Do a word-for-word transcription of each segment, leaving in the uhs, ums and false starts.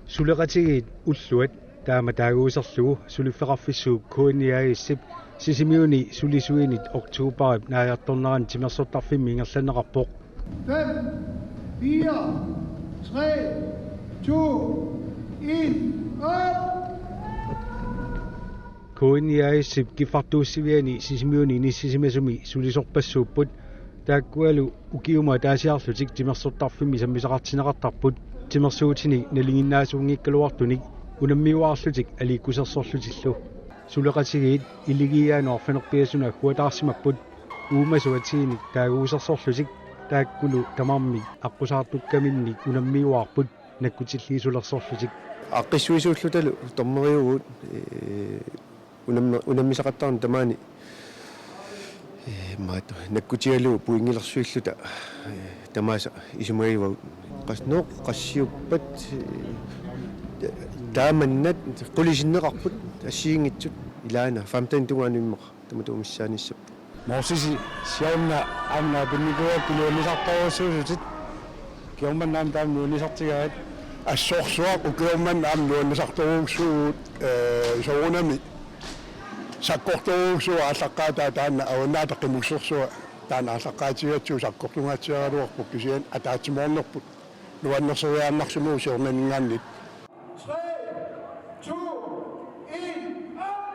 Suleqatigiit ulluat taama taaguuserlugu suliffeqarfissuup K N I A/S-ip Sisimiuni sulisuinit oktobarip naajartornerani timersortarfimmi ingerlanneqarpoq. Fem, fire, tre, to, en, op! K N I A/S-ip kiffartuussiviani Sisimiuni inissisimasumi sulisorpassuupput, taakkualu ukiumut ataasiarlutik timersortarfimmi sammisaqartinneqartarput, timersuutini nalinginnaasuunngikkaluartunik unammiuaarlutik aliikkusersorlutillu. Suleqatigiit Iligiiaanut arfineq-pingasunut agguataarsimapput, uumasut atiinik taaguusersorlutik, taakkulu tamarmik aqqusaartukkaminnik unammiuaarput nakkutilliisulersorlutik. Aaqqissuisuullutalu dommeriuvugut, ee, unammi-, unammisaqattaarneq tamaani, ee, maat nakkutigalugu pointilersuilluta, ee, tamaasa isumagivagut. Qas-, nooq qassiuppat, ee, taamannat qulit sinneqarput assigiinngitsut ilaana femten tungaanut immaqa. Tamatuma missaaniissapput. Morsisi siorna aamma pinnikuuakka nuannisartorujussuusutit. Ukioq manna aamma taama nuannisartigaat. Assorsuaq ukioq manna aamma nuannisartorujussuuvugut, ee, soorunami sakkortorujussuaq aallaqqaataa taanna Avannaata Qimussersua taanna aallaqqaatigatsigu sakkortungaatsiaraluarpoq kisianni ataatsimoornerput. Nuannersoriaannarsimavoq siornaninngaanniit. Tre, to, en, op!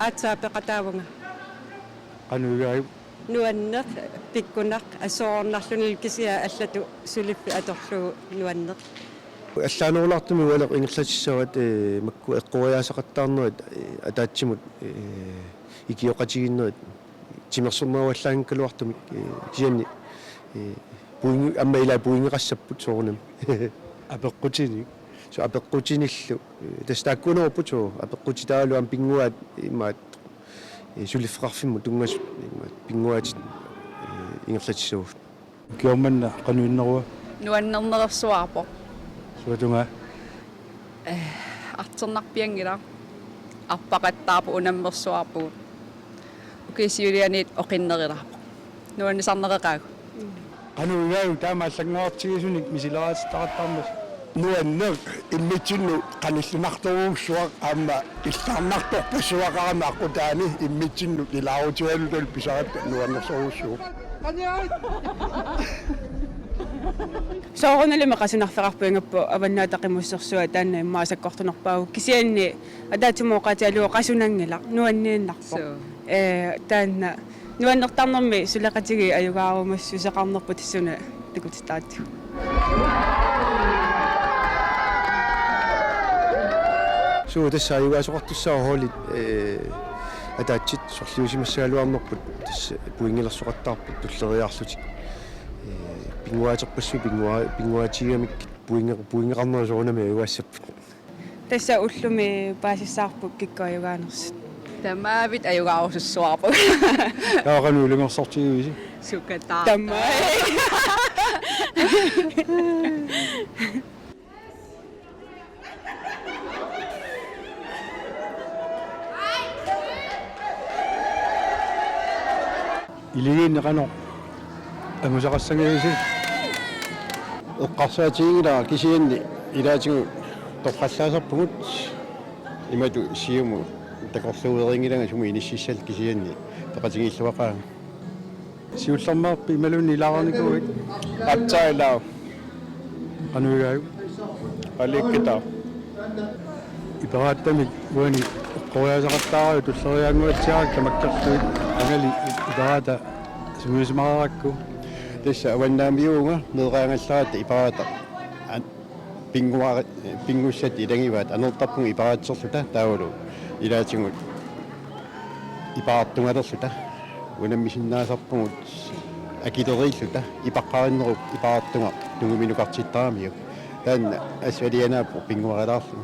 Aatsaat peqataavunga. Qanoq igaajuk? Nuanneq, pikkunaq, assornarluni kisianni allatut suliffik atorlugu nuanneq. Allaanerulaartumik ualeq ingerlatissavat, ee, makku eqqoriaasaqattaarnerit, ee, ataatsimut, ee, ikioqatigiinnerit timersorneruallaanngikkaluartumik, ee, kisianni, ee, pointi-, aamma ilaa pointeqassapput soorunami. Apeqqutinik. Suu, apeqqutinillu. Ee, tassa taakkuunerupput suu, apeqqutitaalu aamma pinnguaat imaat, ee, suliffeqarfimmut tunngasut imaat pinnguaatit, ee, ingerlatissavagut. Ukioq manna qanoq innerua? Nuannernerersuarpoq. Suatungaa? Ee, artornarpianngilaq. Arpaqattaarpoq, unammersuarpugut. Ukiut siulianiit oqinnerulaarpoq. Nuannisarneqaqaagut. Qanoq igaajuk taama allanngorartigisunik misileraatitaqattaarmat? Nuanneq, immitsinnut qanillinartorujussuaq aamma illarnartorpassuaqarami aqqutaani immitsinnut ilaarutigalutalu pisaratta nuannersorujussuuvoq. Soorunalimi qasunarfeqarpoq, ingammik Avannaata Qimussersua taanna immaqa sakkortunerpaavoq, kisianni ataatsimut oqaatigalugu qasunanngilaq, nuanniinnarpoq. Suu. Ee, taanna nuannertarnermi suleqatigiit ajugaarumassuseqarnerput tassuuna takutittaratsigu. Suu, tassa ajugaasoqartussaavoq holdit, ee, ataatsit sorliusimassagaluarnerput tassa pointilersoqattaarput tulleriiaarlutik. Ee, pinnguaaterpassuit pinnguaa-, pinnguaatigigamik pointi-, pointeqarnerit soorunami ajugaassapput. Tassa ullumi paasissavarput kikkut ajugaanersut. Tamaavik ajugaarusussuarput. Taava qanoq ilungersortigivisi? Sukataa. Tamaa. Iligiinni qanoq angusaqassangavisi? Eqqarsaatiginngilara, kisianni ilaatigut torrallaasarpugut, imatut siumut takorluuinngilagut sumut inississalluta, kisianni peqatigiilluaqaagut. Siullermeerpit imaluunniit ilaareernikuuit? Aatsaat ilaavoq. Qanoq igaajuk? Qaliakkataa. Iperaatamik uani eqqoriaasaqattaarput tulleriiaannguatsiarakku tamakkerlugu, angali Iperaatat sungiusimararakku. Tassa avannaamiuvunga, meeraagallaratta Iperaatat. An-, pinnguara-, pinngussatta ilagivaat, anertarpunga Iperaaterluta taavalu ilaatigut Iperaartugalerluta. Unammisinnaasarpugut akileriilluta ipaqqarinnerup ipaartunga tunguminukartittaramiuk. Taanna assut alianaappoq pinnguarilaarlugu.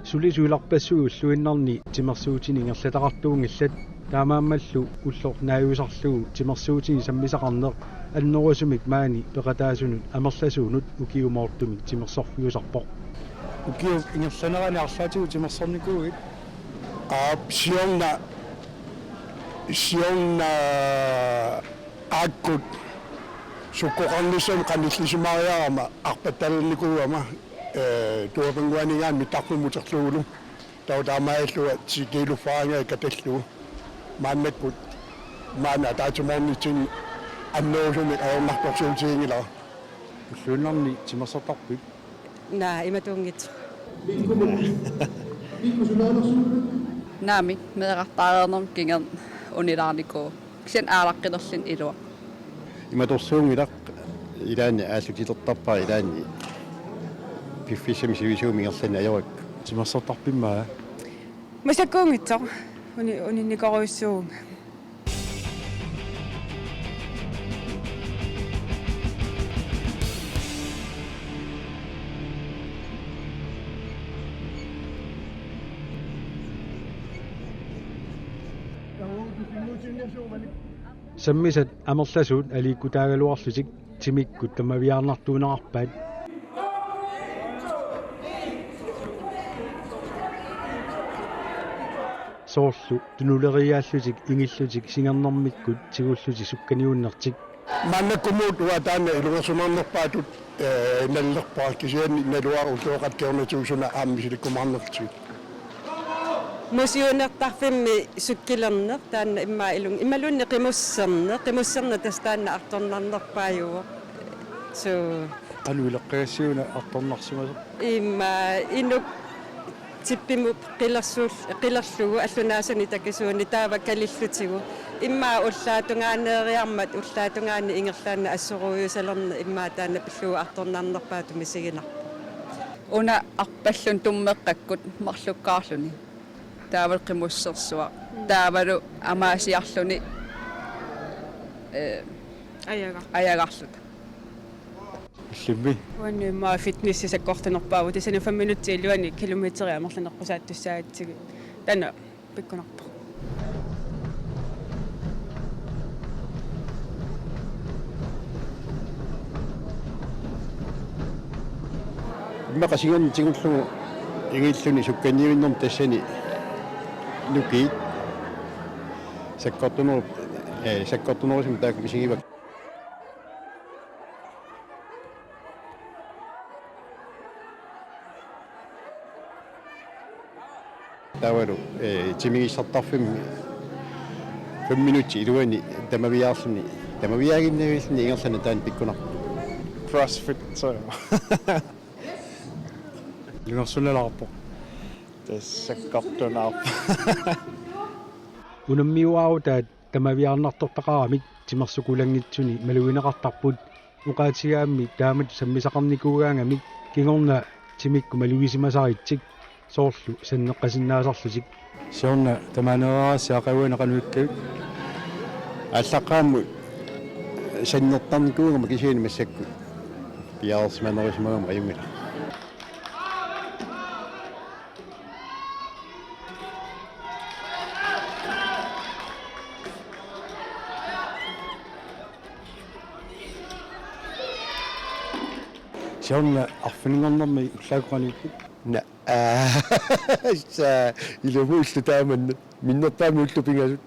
Sulisuilarpassuit ulluinnarni timersuutinik ingerlataqartuunngillat, taamaammallu ulloq naajusarlugu timersuutinik sammisaqarneq annerusumik maani peqataasunut amerlasuunut ukiumoortumik timersorfiusarpoq. Ukiup ingerlanerani arlaatigut timersornikuuit? Aap, siorna, siorna aakkut sukkoqarnissamut qanillisimariarama arpattalernikuugama, ee, tuavinnguaninngaanniit mittarfimmut uterlugulu. Taava taamaalillunga ti kiiluffaannga katallugu. Maannakkut maani ataatsimoornitsinni annerusumik ajornartorsiutiginngilara. Ulluinnarni timersortarpit? Naa, imatuunngitsoq. Naamik, meerartaareernermut kingorna unilaarnikuuvoq. Kisianni aalaqqilerluni iluaq. Imatorsuunngilaq, ilaanni aallutilertarpara, ilaanni piffissami sivisuumi ingerlanneq ajorakku. Timersortarpit immaqa? Masakkuunngitsoq. Uni-, uninnikorujussuuvunga. Sammisat amerlasuut aliikkutaagaluarlutik timikkut tamaviaarnartuunerarpaat. Soorlu tunuleriiaallutik ingillutik singernermikkut tigullutik sukkaniunnertik. Maannakkumut uanga taanna ilungersunarnerpaatut, ee, nalilerpara, kisianni naluara ulloqeqqata kingornatigut suna aamma misilikkumaarnertigut. Motioniartarfimmi sukkilerneq taanna immaqa ilungersunaq, imaluunniit qimusserneq, qimusserneq tassa taanna artornarnerpaajuvoq. Suu. Qanoq ileqqagassiuk una artornarsimasoq? Immaqa inuk tippimut qilersuul-, qilerlugu allunaasanik takisuunik taava kalillutigu. Immaqa ullaap tungaaneeriarmat ullaap tungaani ingerlaannaq assorujuusalerneq immaqa taanna pillugu artornarnerpaatut misiginarpoq. Una arpalluni tummeqqakkut marlukkaarluni. Taavalu qimussersuaq. Taavalu amaasiarluni, ee, Ajaga. Ajagarluta. Illimmi? Uannut immaqa fitnessi sakkortunerpaavoq, tassani fem minutsit iluanni kilometerit amerlanerput saattussaagatsigit. Taanna pikkunarpoq. Immaqa singerneq tigullugu ingilluni sukkaniuinermi tassani nukiit sakkortunerup, ee, sakkortunerusumik taakku misigivakka. Taavalu, ee, timigissartarfimmi fem minutsit iluanni tamaviaarluni, tamaviaaginnavilluni ingerlaneq taanna pikkunarpoq. CrossFit, så. Ilungersunalaarpoq. Tassa sakkortunaarpoq. Unammiuaarutaat tamaviaarnartortaqaramik timersukulanngitsuni malugineqartarput, oqaatigaammi taamatut sammisaqarnikuugaangamik kingorna timikkut malugisimasaritsik. soorlu sanneqqasinnaasarlutik. Siorna tamaaneerassi aqaguani qanoq ikkavit? Aallaqqaammut sannertarnikuugama kisianni massakkut piareersimanerusimagama ajunngilaq. Siorna arfininngornermi ullaakkut qanoq ikkit? Na, aa, sa, ilumut ullut taamannat. Minnerpaamik ullut pingasut.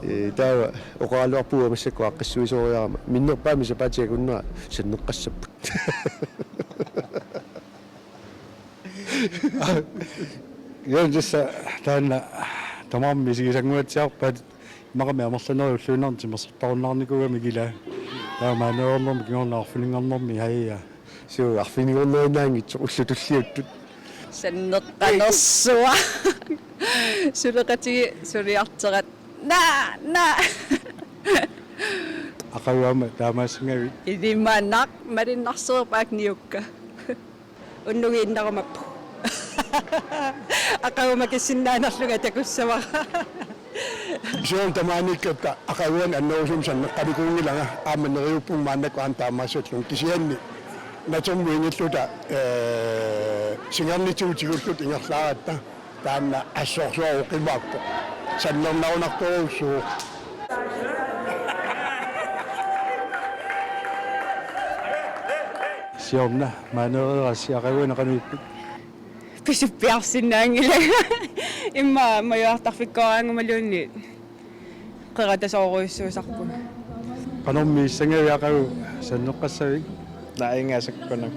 Ee, taava oqaraluarpugut massakkut aaqqissuisooriarama. Minnerpaamik sapaatip akunnera sanneqqassapput. Aa, ja, tassa taanna tamarmik isigisannguatsiarpaat, immaqami amerlanerit ulluinnarni timersortarunnaarnikuugamik ilaa. Taava maaneernermi kingorna arfininngornermi, haja. Suu, arfininngornerinnaanngitsoq ullut tulliuttut. Sanneqqanersuaq. Suleqatigiit suliartorat. Naa, naa. Aqagu aamma taamaassagavit? Ilimanaq, malinnarsereerpaat niukka. Unnugiinnarumappoq. Aqagu makissinnaanerlunga takussavara. Siorna tamaaniikkatta aqaguani annerusumik sanneqqanikuunngilanga, aamma neriuppunga maannakkut aamma taamaassallunga, kisianni natermut ingilluta, ee, singernitigut tigulluta ingerlaaratta. Taanna assorsuaq oqimaappoq. Sannernarunartorujussuuvoq. Siorna maaneererassi aqaguani qanoq ikkit? Pisuppiarsinnaanngilanga. Immaqa majuartarfikkooraangumaluunniit qeratasoorujussuusarpunga. Qanormi issangavit aqagu sanneqqassavit? Nainga sakkunam.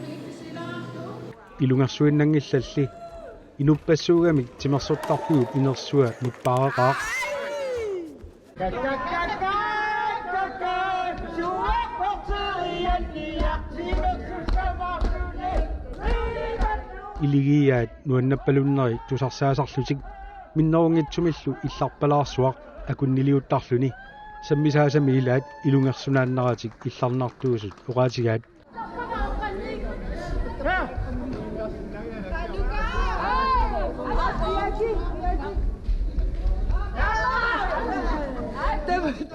Ilungersuinnanngillalli. Inuppassuugamik timersortarfiup inersua nippaaqaaq. Iligiiaat nuannappalunneri tusarsaasarlutik minnerunngitsumillu illarpalaarsuaq akunniliuttarluni. Sammisaasami ilaat ilungersunaannaratik illarnartuusut oqaatigaat.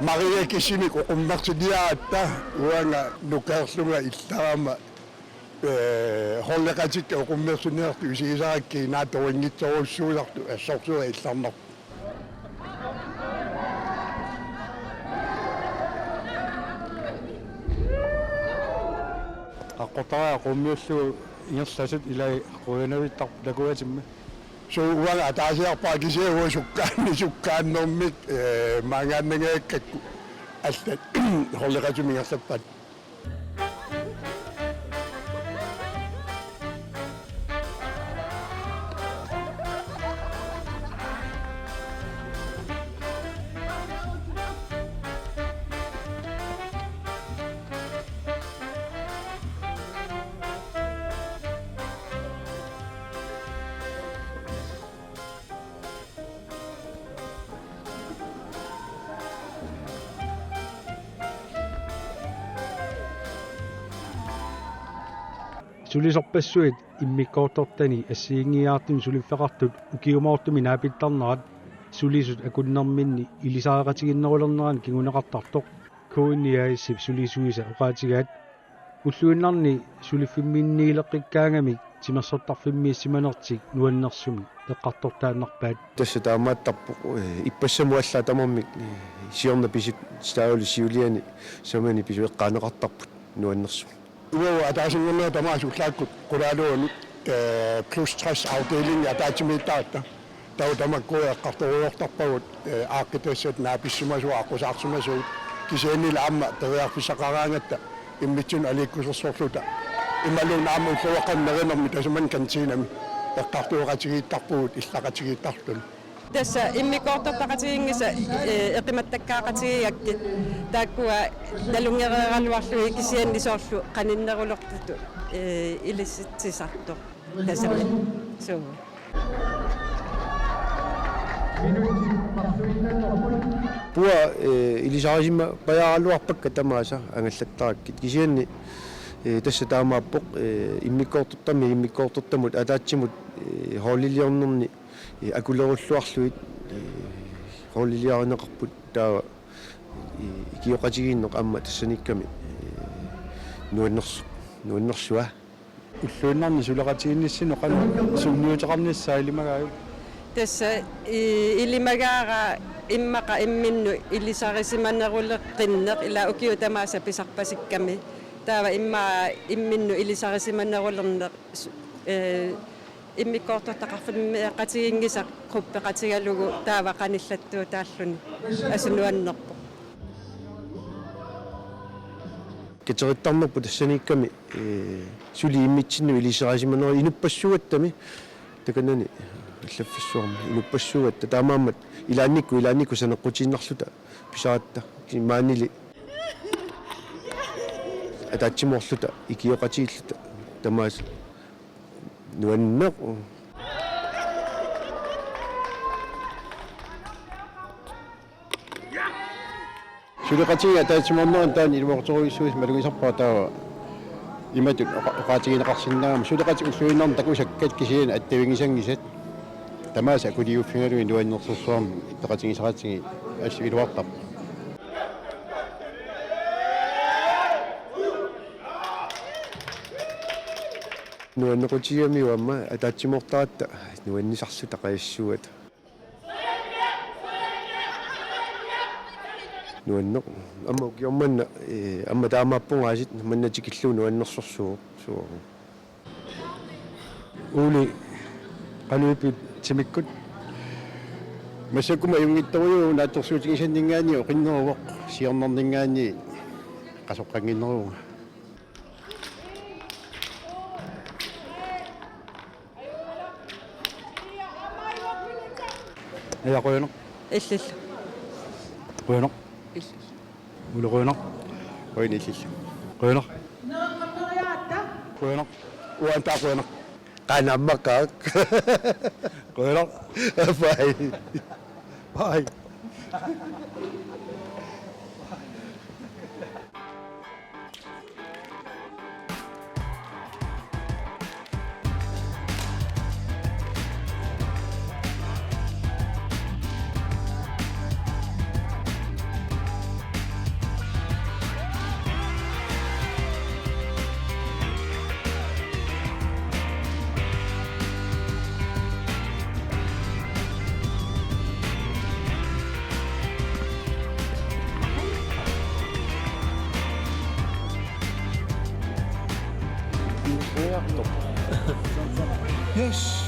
Maria Kisimik oqummersiniaratta uanga nukeerlunga illarama, ee, holdeqatikka oqummersiniartut isigisarakkit naattorinngitsorujussuusartut assorsuaq illarnarpoq. Aqqortariaq quummiullugu ingerlasut ilai qujanavittarput takugatimmi. Suu, uanga ataasiarpara kisianni uanga sukkaanni-, sukkaannermik, ee, maangaannangajakkakku allat holdeqatimik ingerlappaat. Sulisorpassuit immikkoortortani assigiinngiiaartuni suliffeqartut ukiumoortumik naapittarnerat sulisut akunnerminni ilisariaqatigiinnerulernerani kinguneqartartoq K N I A S-ip sulisuisa oqaatigaat. Ulluinnarni suliffimminniileqqikkaangamik timersortarfimmiissimanertik nuannersumik eqqartortaannarpaat. Tassa taamaattarpoq, ee, ippassamut allaat tamarmik, ee, siorna pisut taavalu siuliani samani pisut eqqaaneqartarput nuannersumik. Uagut ataasinngornerit tamaasa ullaakkut qulaaluanut, ee, plus tres afdelingi ataatsimiittaratta. Taava tamakku eqqartorujoortarpagut, ee, aaqqitassat naapissimasut aqqusaarsimasut, kisiannili aamma periarfissaqaraangatta immitsinnut aliikkusersorluta. Imaluunniit aamma ulloqeqqanut nerinermi tasamani kantiinami eqqartueqatigiittarpugut illaqatigiittarluni. Tassa immikkoortortaqatigiinngisa, ee, eqimattakkaaqatigigakkit taakkua nalunngereeraluarlugit kisianni soorlu qaninnerulertutut, ee, ilissitsisartoq. Tassami. Suu. Puua, ee, ilisarisimapajaaraluarpakka tamaasa angallattarakkit. Kisianni, Ee, tassa taamaappoq, ee, immikkoortortami, immikkoortortamut ataatsimut, ee, holdiliornerni, ee, akulerulluarlugit, ee, holdiliarineqarput taava, ee, ikioqatigiinneq aamma tassaniikkami, ee, nuannersu-, nuannersua. Ulluinnarni suleqatigiinnissinnut qanoq sunniuteqarnissaa ilimagaajuk? Tassa i-, ilimagaara immaqa imminnut ilisarisimaneruleqqinneq ila ukiut tamaasa pisarpasikkami. Taava immaqa imminnut ilisarisimanerulerneq su-, ee, immikkoortortaqarfimmeeqatiginngisaq gruppeqatigalugu taava qanillattuutaalluni. Asu nuannerpoq. Katerittarnerput tassaniikkami, ee, suli immitsinnut ilisarisimanerulerneq inuppassuugattami. Takanani allaffissuarmi inuppassuugatta taamaammat ilaannikkut, ilaannikkut saneqqutiinnarluta pisaratta. Maanili ataatsimoorluta, ikioqatigiilluta tamaasa nuanneq. Suleqatigiit ataatsimoorneranni taanna iluaqutserujussuusoq malugisarpara taava imatut oqa-, oqaatigineqarsinnaagama suleqatit ulluinnarni takusakkat kisianni attavinngisanngisat tamaasa akuliuffigalugit nuannersorsuarmik peqatigisaqatigiit assut iluartarpoq. Nuannequtigigamiuk aamma ataatsimoortaratta nuannisarluta qajassuata. Nuanneq. Aamma ukioq manna, ee, aamma taamaappoq aasiit manna tikillugu nuannersorsuuvoq. Suuvoq. Uuli qanoq ippit timikkut? Massakkut ajunngitsorujuuvoq naatsorsuutigisanninngaanniit oqinneruvoq siornarninngaanniit qasoqqannginneruvunga. Aja qujanaq. Illillu. Qujanaq. Illillu. Uuli qujanaq. Qujanaq illillu. Qujanaq. Qujanaq. Uanga taava qujanaq. Qanamaqaaq. Qujanaq. Bye. Bye. Yes.